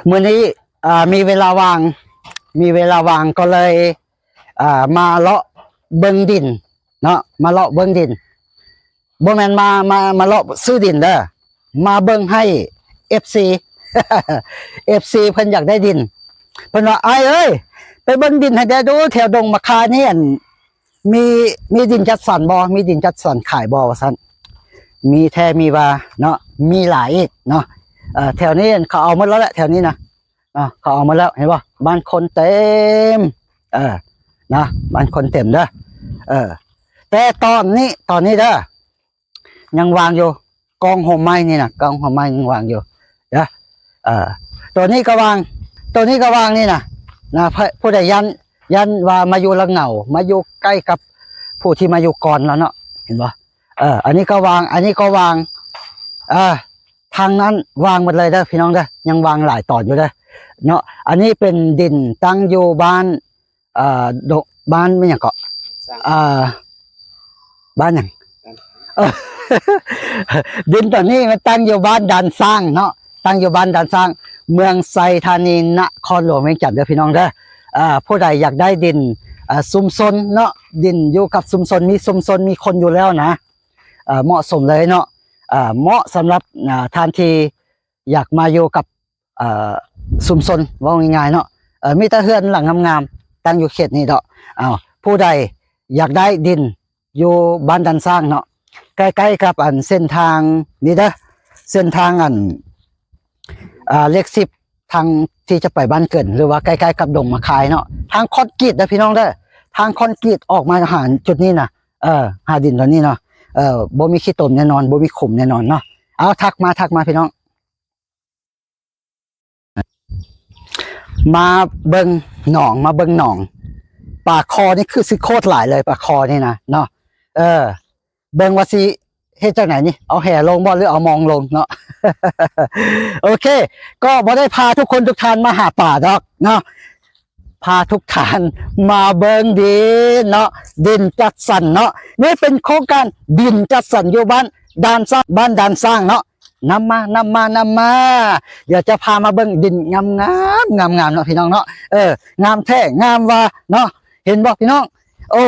ມື້ນີ້ ອ່າ ມີເວລາວ່າງ ມີເວລາວ່າງກໍເລີຍ ອ່າ ມາເລາະເບິ່ງດິນເນາະ ມາເລາະເບິ່ງດິນ ບໍ່ແມ່ນມາ ມາ ມາເລາະຊື້ດິນເດີ ມາເບິ່ງໃຫ້ເອັຟຊີ ເອັຟຊີເພິ່ນຢາກໄດ້ດິນ ເພິ່ນວ່າ ອ້າຍເອີຍ ໄປເບິ່ງດິນໃຫ້ແດ່ດູ ແຖວດົງໝາກຄາຍນີ້ ອັນ ມີ ມີດິນຈັດສັນບໍ່ ມີດິນຈັດສັນຂາຍບໍ່ ວ່າຊັ້ນ ມີແທ້ມີວ່າເນາະ ມີຫຼາຍອີກເນາະ ເອີ ແຖວນີ້ເຂົາເອົາໝົດແລ້ວແຫຼະ ແຖວນີ້ນະ ເນາະ ເຂົາເອົາໝົດແລ້ວ ເຫັນບໍ່ ບ້ານຄົນເຕັມ ເອີ ນະ ບ້ານຄົນເຕັມເດີ ເອີ ແຕ່ຕອນນີ້ ຕອນນີ້ເດີ ຍັງວ່າງຢູ່ ກອງຮົ່ມໄມ້ນີ້ນະ ກອງຮົ່ມໄມ້ຍັງວ່າງຢູ່ເດີ ເອີ ໂຕນີ້ກໍວ່າງ ໂຕນີ້ກໍວ່າງນີ້ນະ ນະ ຜູ້ໃດຢ້ານ ຢ້ານວ່າມາຢູ່ລະເຫງົາ ມາຢູ່ໃກ້ກັບຜູ້ທີ່ມາຢູ່ກ່ອນແລ້ວເນາະ ເຫັນບໍ່ ເອີ ອັນນີ້ກໍວ່າງ ອັນນີ້ກໍວ່າງ ເອີ ທາງນັ້ນວ່າງໝົດເລີຍເດີພີ່ນ້ອງເດີ ຍັງວ່າງຫຼາຍຕອນຢູ່ເດີເນາະ ອັນນີ້ເປັນດິນຕັ້ງຢູ່ບ້ານ ເອີ ດົງ ບ້ານແມ່ນຫຍັງເກາະ ເອີ ບ້ານຫຍັງ ເອີ ດິນຕົວນີ້ມັນຕັ້ງຢູ່ບ້ານດານຊ້າງເນາະ ຕັ້ງຢູ່ບ້ານດານຊ້າງ ເມືອງໄຊທານີ ນະຄອນຫຼວງວຽງຈັນເດີພີ່ນ້ອງເດີ ເອີ ຜູ້ໃດຢາກໄດ້ດິນ ເອີ ຊຸມຊົນເນາະ ດິນຢູ່ກັບຊຸມຊົນ ມີຊຸມຊົນ ມີຄົນຢູ່ແລ້ວນະ ເອີ ເໝາະສົມເລີຍເນາະ ເອີ ເໝາະສຳລັບ ເອີ ທ່ານທີ່ຢາກມາຢູ່ກັບ ເອີ ຊຸມຊົນ ເວົ້າງ່າຍໆເນາະ ເອີ ມີແຕ່ເຮືອນຫຼັງງາມໆ ຕັ້ງຢູ່ເຂດນີ້ເນາະ ເອົາ ຜູ້ໃດຢາກໄດ້ດິນຢູ່ບ້ານດານຊ້າງເນາະ ໃກ້ໆກັບອັນເສັ້ນທາງນີ້ເດີ ເສັ້ນທາງອັນ ອ່າ ເລກສິບ ທາງທີ່ຈະໄປບ້ານເກີນ ຫຼືວ່າໃກ້ໆກັບດົງໝາກຄາຍເນາະ ທາງຄອນກຣີດເດີພີ່ນ້ອງເດີ ທາງຄອນກຣີດອອກມາຫາຈຸດນີ້ນະ ເອີ ຫາດິນຕົວນີ້ເນາະ ເອີ ບໍ່ມີຂີ້ຕົມແນ່ນອນ ບໍ່ມີຂຸມແນ່ນອນເນາະ ເອົາ ທັກມາ ທັກມາພີ່ນ້ອງ ມາເບິ່ງໜອງ ມາເບິ່ງໜອງ ປາຄໍ່ນີ້ຄືຊິໂຄດຫຼາຍເລີຍ ປາຄໍ່ນີ້ນະເນາະ ເອີ ເບິ່ງວ່າຊິເຮັດຈັ່ງໃດນີ້ ເອົາແຫລົງບໍ່ ຫຼືເອົາມອງລົງເນາະ ໂອເຄ ກໍບໍ່ໄດ້ພາທຸກຄົນທຸກທ່ານມາຫາປາດອກເນາະ ພາທຸກທ່ານມາເບິ່ງດິນເນາະ ດິນຈັດສັນເນາະ ນີ້ເປັນໂຄງການດິນຈັດສັນຢູ່ບ້ານດານຊ້າງ ບ້ານດານຊ້າງເນາະ ນຳມາ ນຳມາ ນຳມາ ດຽວຈະພາມາເບິ່ງດິນງາມໆ ງາມໆເນາະພີ່ນ້ອງເນາະ ເອີ ງາມແທ້ງາມວ່າເນາະ ເຫັນບໍ່ພີ່ນ້ອງ ໂອ້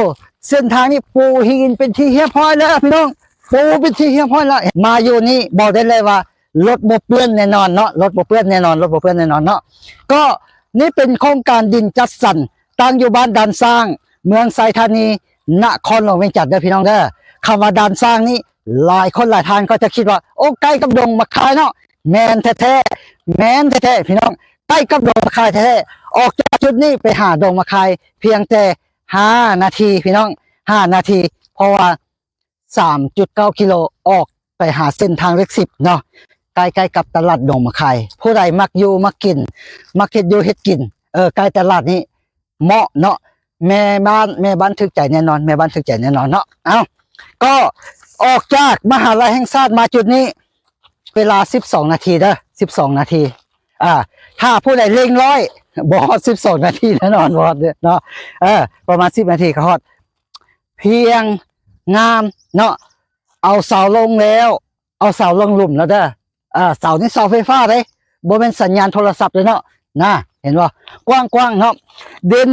ເສັ້ນທາງນີ້ປູຫີນເປັນທີ່ຮຽບຮ້ອຍແລ້ວພີ່ນ້ອງ ປູເປັນທີ່ຮຽບຮ້ອຍແລ້ວ ມາຢູ່ນີ້ບອກໄດ້ເລີຍວ່າລົດບໍ່ເປື້ອນແນ່ນອນເນາະ ລົດບໍ່ເປື້ອນແນ່ນອນ ລົດບໍ່ເປື້ອນແນ່ນອນເນາະ ກໍນີ້ເປັນໂຄງການດິນຈັດສັນ ຕັ້ງຢູ່ບ້ານດານຊ້າງ ເມືອງໄຊທານີ ນະຄອນຫຼວງວຽງຈັນເດີພີ່ນ້ອງເດີ ຄຳວ່າດານຊ້າງນີ້ ຫຼາຍຄົນຫຼາຍທ່ານກໍຈະຄິດວ່າ ໂອ້ ໃກ້ກັບດົງໝາກຄາຍເນາະ ແມ່ນແທ້ໆ ແມ່ນແທ້ໆ ພີ່ນ້ອງ ໃກ້ກັບດົງໝາກຄາຍແທ້ໆ ອອກຈາກຈຸດນີ້ໄປຫາດົງໝາກຄາຍພຽງແຕ່ຫ້ານາທີພີ່ນ້ອງ ຫ້ານາທີ ເພາະວ່າສາມຈຸດເກົ້າກິໂລ ອອກໄປຫາເສັ້ນທາງເລກສິບເນາະ ໃກ້ໆກັບຕະຫຼາດດົງໝາກຄາຍ ຜູ້ໃດມັກຢູ່ມັກກິນ ມັກເຮັດຢູ່ເຮັດກິນ ເອີ ໃກ້ຕະຫຼາດນີ້ ເໝາະເນາະ ແມ່ບ້ານ ແມ່ບ້ານຖືກໃຈແນ່ນອນ ແມ່ບ້ານຖືກໃຈແນ່ນອນເນາະ ເອົ້າ ກໍອອກຈາກມະຫາໄລແຫ່ງຊາດມາຈຸດນີ້ ເວລາສິບສອງນາທີເດີ ສິບສອງນາທີ ອ່າ ຖ້າຜູ້ໃດເລັ່ງຮ້ອຍ ບໍ່ຮອດສິບສອງນາທີແນ່ນອນ ບໍ່ຮອດເນາະ ເອີ ປະມານສິບນາທີກໍຮອດ ພຽງງາມເນາະ ເອົາເສົາລົງແລ້ວ ເອົາເສົາລົງລຸ່ມແລ້ວເດີ ອ່າ ເສົານີ້ເສົາໄຟຟ້າເດ້ ບໍ່ແມ່ນສັນຍານໂທລະສັບເດ້ເນາະ ນະ ເຫັນບໍ່ ກວ້າງໆເນາະ ດິນ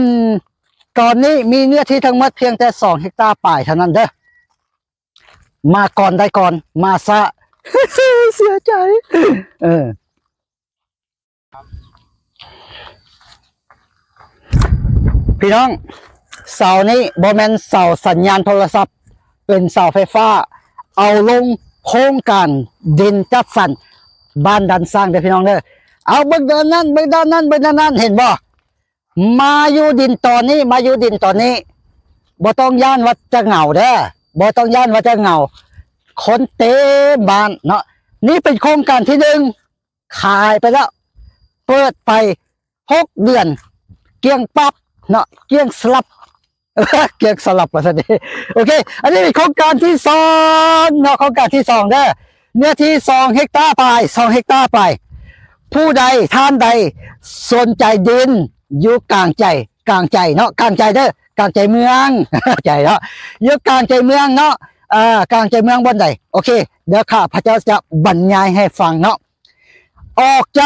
ຕອນນີ້ມີເນື້ອທີ່ທັງໝົດພຽງແຕ່ສອງເຮັກຕາປາຍເທົ່ານັ້ນເດີ ມາກ່ອນໄດ້ກ່ອນ ມາຊ້າ ເສຍໃຈ ເອີ. ພີ່ນ້ອງ ເສົານີ້ບໍ່ແມ່ນເສົາສັນຍານໂທລະສັບ ເປັນເສົາໄຟຟ້າ ເອົາລົງໂຄງການດິນຈັດສັນບ້ານດານຊ້າງເດີພີ່ນ້ອງເດີ ເອົາເບິ່ງດ້ານນັ້ນ ເບິ່ງດ້ານນັ້ນ ເບິ່ງດ້ານນັ້ນ ເຫັນບໍ່ ມາຢູ່ດິນຕອນນີ້ ມາຢູ່ດິນຕອນນີ້ ບໍ່ຕ້ອງຢ້ານວ່າຈະເຫງົາເດີ ບໍ່ຕ້ອງຢ້ານວ່າຈະເຫງົາ ຄົນເຕັມບ້ານເນາະ ນີ້ເປັນໂຄງການທີໜຶ່ງ ຂາຍໄປແລ້ວ ເປີດໄປຫົກເດືອນ ກ້ຽງປັບເນາະ ກ້ຽງສະຫຼັບ ກ້ຽງສະຫຼັບວ່າຊັ້ນເດ ໂອເຄ ອັນນີ້ເປັນໂຄງການທີສອງເນາະ ໂຄງການທີສອງເດີ ເນື້ອທີ່ສອງເຮັກຕາປາຍ ສອງເຮັກຕາປາຍ ຜູ້ໃດທ່ານໃດສົນໃຈດິນຢູ່ກາງໃຈ ກາງໃຈເນາະ ກາງໃຈເດີ ກາງໃຈເມືອງ ໃຈເນາະ ຢູ່ກາງໃຈເມືອງເນາະ ເອີ ກາງໃຈເມືອງບ່ອນໃດ ໂອເຄ ດຽວຂ້າພະເຈົ້າຈະບັນຍາຍໃຫ້ຟັງເນາະ ອອກຈາກ